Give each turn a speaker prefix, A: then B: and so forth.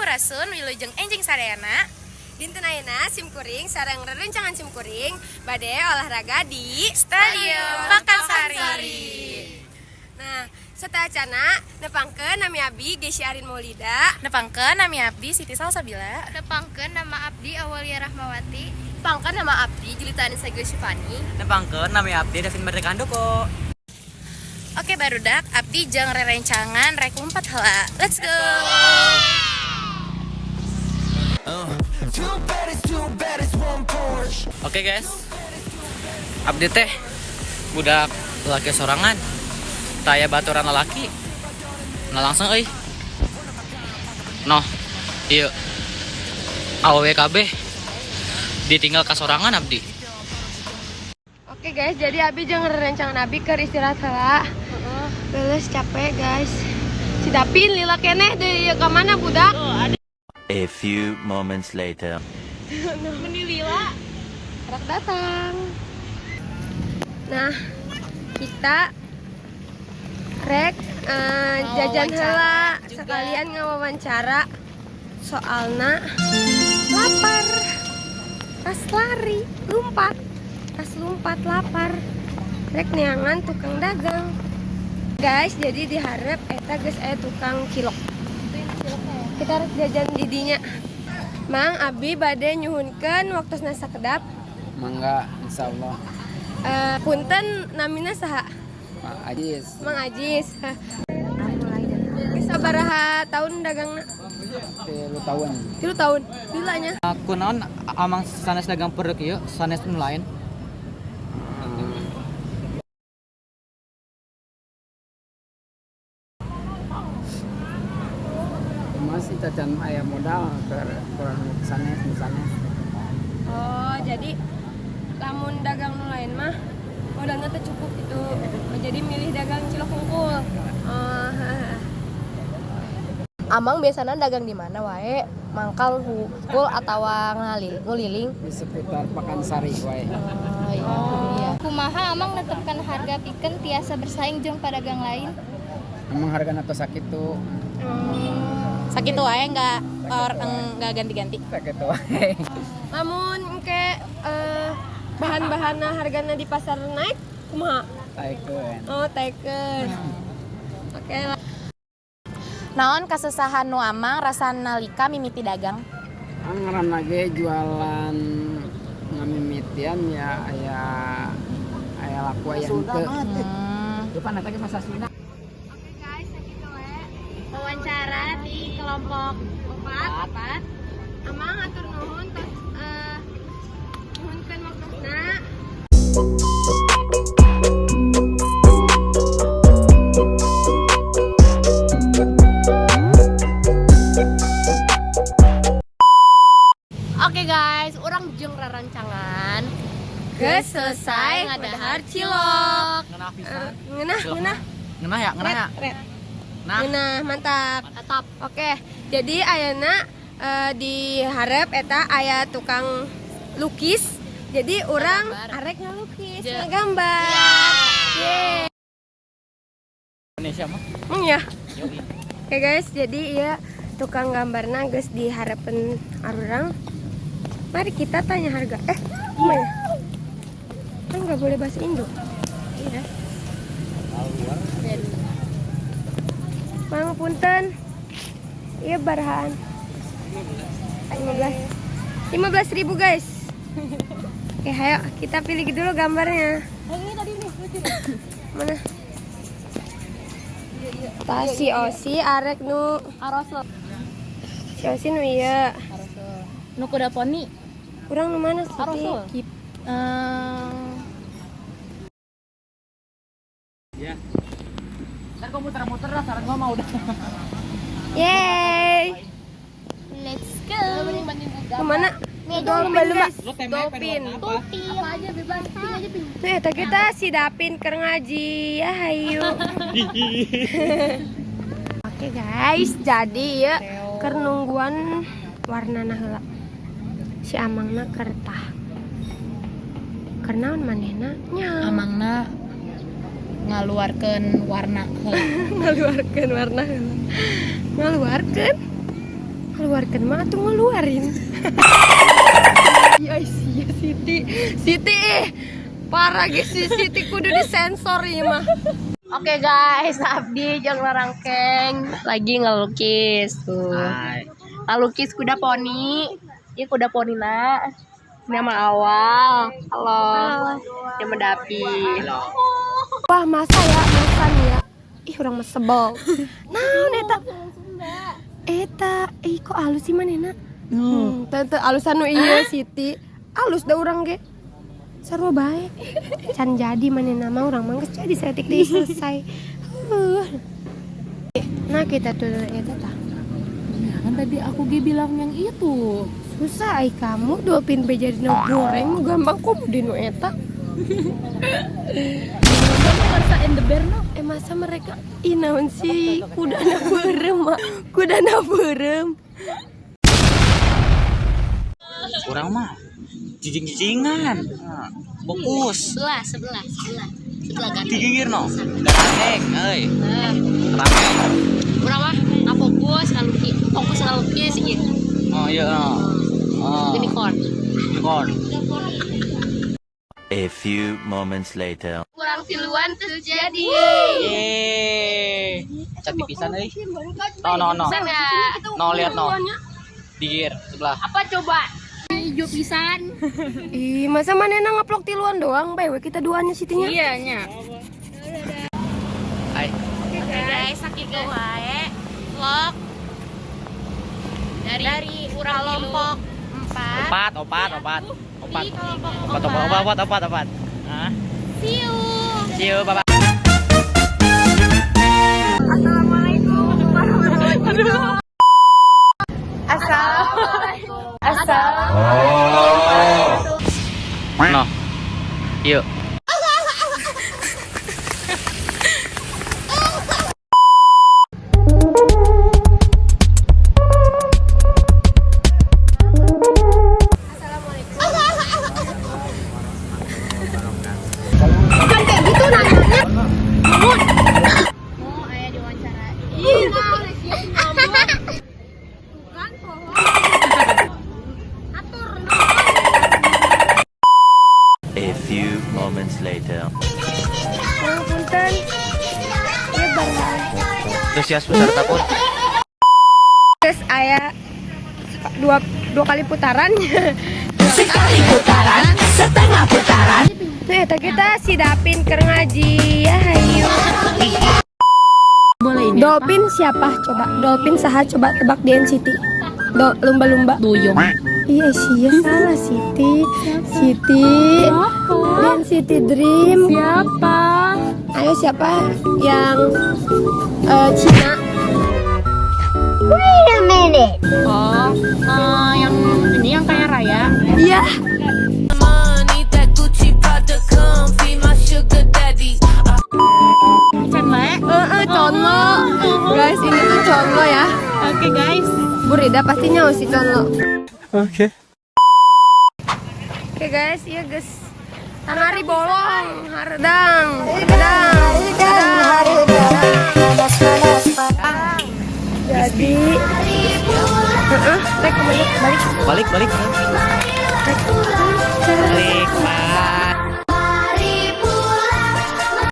A: Sampurasun, wilujeng enjing sadayana.
B: Dinten ayeuna sim kuring sareng rerencangan sim kuring bade olahraga di
A: Stadion Pakansari.
B: Nah, sateuacana nepangkeun nami abdi Gesy Arin Maulida.
A: Nepangkeun nami abdi Siti Salsabila.
C: Nepangkeun nama abdi Awalia Rahmawati.
B: Nepangkeun nama abdi Jelita Anissa Shifani.
D: Nepangkeun nami abdi Davin Merdeka Handoko.
A: Oke barudak, abdi jeung rerencangan rek lumpat heula. Let's go.
D: Oke guys, abdi teh budak laki sorangan, taya baturan lelaki. Nah langsung euy. Noh, ieu awewe kabeh ditinggal ka sorangan abdi.
B: Oke guys, jadi abi jeung rerencangan abi keur istirahat heula. Leuleus capek guys. Si Dapin lila keneh deui ieu ka mana budak?
E: A few moments later.
B: Meni lila. Rak datang. Nah, kita rek jajan heula sekalian ngawawancara soalna lapar. Pas lari, lompat. Pas lompat lapar. Rek neangan tukang dagang. Guys, jadi diharap eta geus aya tukang cilok. Kita rek jajan didinya. Mang, abi bade nyuhunkeun waktosna sakedap.
F: Mangga, insyaallah.
B: Punten namina saha?
F: Pak Ajis.
B: Mang Ajis. Sabaraha tahun dagangna?
F: 3 tahun.
B: 3 tahun. Lila nya.
D: Kunaon amang sanes dagang perek ieu, sanes nu lain?
F: Masih cacan aya modal kurang sanes nu sanes.
B: Oh, jadi lamun dagang nu lain mah modalnya teh cukup gitu. Oh, jadi milih dagang cilok hungkul. Oh,
G: Amang biasanya dagang di mana wae? Mangkal hungkul atawa nguliling?
F: Di seputar Pakansari wae.
G: Oh, iya.
C: Kumaha amang netepkan harga pikeun tiasa bersaing jeung pedagang lain?
F: Emang hargana tos sakitu.
A: Sakitu wae enggak or enggak ganti-ganti.
F: Sakitu wae.
B: Lamun engke bahan-bahanna hargana di pasar naik kumaha?
F: Taikeun.
B: Oh, taikeun. Oke lah.
A: Naon kasusahan nu amang rasa nalika mimiti dagang?
F: Anggaran lagi jualan ngamimitian ya aya aya laku aya henteu. Depan eta ge bahasa Sunda.
B: Oke guys, sakitu wae.
A: Wawancara di kelompok
B: 4. Amang atur nuhun tos nuhunkeun waktosna.
G: Oke guys, urang jeung rerencangan
B: Geus selesai ngadahar cilok.
D: Ngeunah pisan.
B: Ngeunah, ngeunah.
D: Ngeunah ya, ngeunah ya.
B: Ret.
D: Nah.
B: Ngeunah, mantap.
G: Mantap.
B: Oke, jadi ayeuna di hareup eta aya tukang lukis. Jadi urang arek ngalukis, ngagambar. Yeay.
D: Indonesia mah.
B: Ya.
D: Yoi.
B: Oke guys, jadi ya tukang gambarna geus di hareupeun arurang. Mari kita tanya harga. Gimana? Kan nggak boleh bahasa Indo. Iya. Mang punten. Iya barahaan. 15. 15.000 guys. Oke, ayo kita pilih dulu gambarnya.
G: Ini tadi nih, lucu.
B: Mana? Tas si Osi arek nu
G: Arosol.
B: Si Osi nu ieu.
A: Nu kuda poni.
B: Urang nu mana sih?
G: Arosol.
D: Ya. Ntar gua muter-muter lah, saran gua mah udah.
B: Yeay.
C: Let's go.
B: Kemana? Dolphin guys.
D: Lu temanya pengen
B: Dolphin.
D: warna apa?
C: Apa aja bebas, pink aja pink.
B: Nih, eta kita si Dapin keur ngaji. Ya hayu. Oke guys, jadi ya keur nungguan warnana heula. Si Amangna keur tah. Keur naon manehna? Nya.
A: Amangna ngaluarkeun warna heula.
B: Ngaluarkeun warna heula. Ngaluarkeun. Keluarkan mah atau ngeluarin? Ya sia Siti. Siti eh. Parah guys si Siti kudu disensor ya mah.
G: Oke guys, abdi jeung rarangkeng lagi ngelukis tuh. Ngelukis kuda poni. Iya kuda poni na. Ini sama awal. Halo. Ini sama Dapi.
B: Wah, masa ya, masa nih ya. Ih, urang mah sebel. Naon eta? Eta, ih kok alus sih manehna? Tante alusan nu ieu Siti. Alus da urang ge. Sarua bae. Can jadi manehna mah, urang mah geus jadi saeutik deui selesai. Huh. Nah, kita tuh eta tah.
A: Kan tadi aku ge bilang yang itu.
B: Susah ai kamu dolphin be jadi nu goreng nu gampang kok di nu eta.
A: And the bear no.
B: Eh, masa mereka, ih naon sih kudana beureum mah. Kudana beureum.
D: Kurang mah cicing-cicingan. Nah, fokus.
C: Sebelah, sebelah, sebelah. Sebelah ganteng.
D: Digigir no. Ganteng, euy. Rame.
G: Urang mah nggak fokus ngalukis, fokus ngalukis gitu.
D: Oh iya. Oh.
G: Unicorn.
D: Unicorn.
E: A few moments later.
G: Kurang tiluan terus jadi.
D: Yeay. Cantik pisan euy. No no no.
G: Sana.
D: No lihat no. Digigir sebelah.
G: Apa coba? Hijau pisan.
B: Ih, masa manehna ngaplok tiluan doang, bae we kita duanya Sitinya.
A: Iya nya.
D: Hai.
A: Oke guys, sakitu wae vlog dari kelompok 4.
D: Opat, opat, opat. Opat.
A: Di kelompok
D: Opat, opat, opat, opat, opat, opat. Hah?
A: See you.
D: See you, bye bye.
B: Assalamualaikum warahmatullahi wabarakatuh. Assalamualaikum. Assalamualaikum.
D: No. Yuk.
B: Bukan kayak gitu nanyanya.
C: Mau aya diwawancara.
B: Ih, bukan pohon. Atur.
E: A few moments later.
B: Kang punten. Ya barang.
D: Antusias peserta pun.
B: Terus aya dua dua kali putaran. Sekali putaran, setengah putaran. Nah, eta kita si Dapin keur ngaji ya hayu.
A: Boleh ini.
B: Dolphin siapa coba? Dolphin saha coba tebak di NCT. Do, lumba-lumba.
A: Duyung.
B: Iya sih, ya salah Siti. Siti. NCT Dream.
A: Siapa?
B: Ayo siapa yang Cina? Wait a minute.
A: Oh, yang ini yang kayak raya.
B: Iya.
H: Money, that Gucci Prada comfy, my sugar daddy.
A: Cendle.
B: Conlo. Guys, ini tuh Conlo ya.
A: Oke guys.
B: Bu Rida pastinya si Conlo.
D: Oke.
B: Oke guys, iya guys. Tangari bolong, hareudang, hareudang, hareudang. Jadi, heeh, rek balik, balik.
D: Balik, balik.
B: Rek.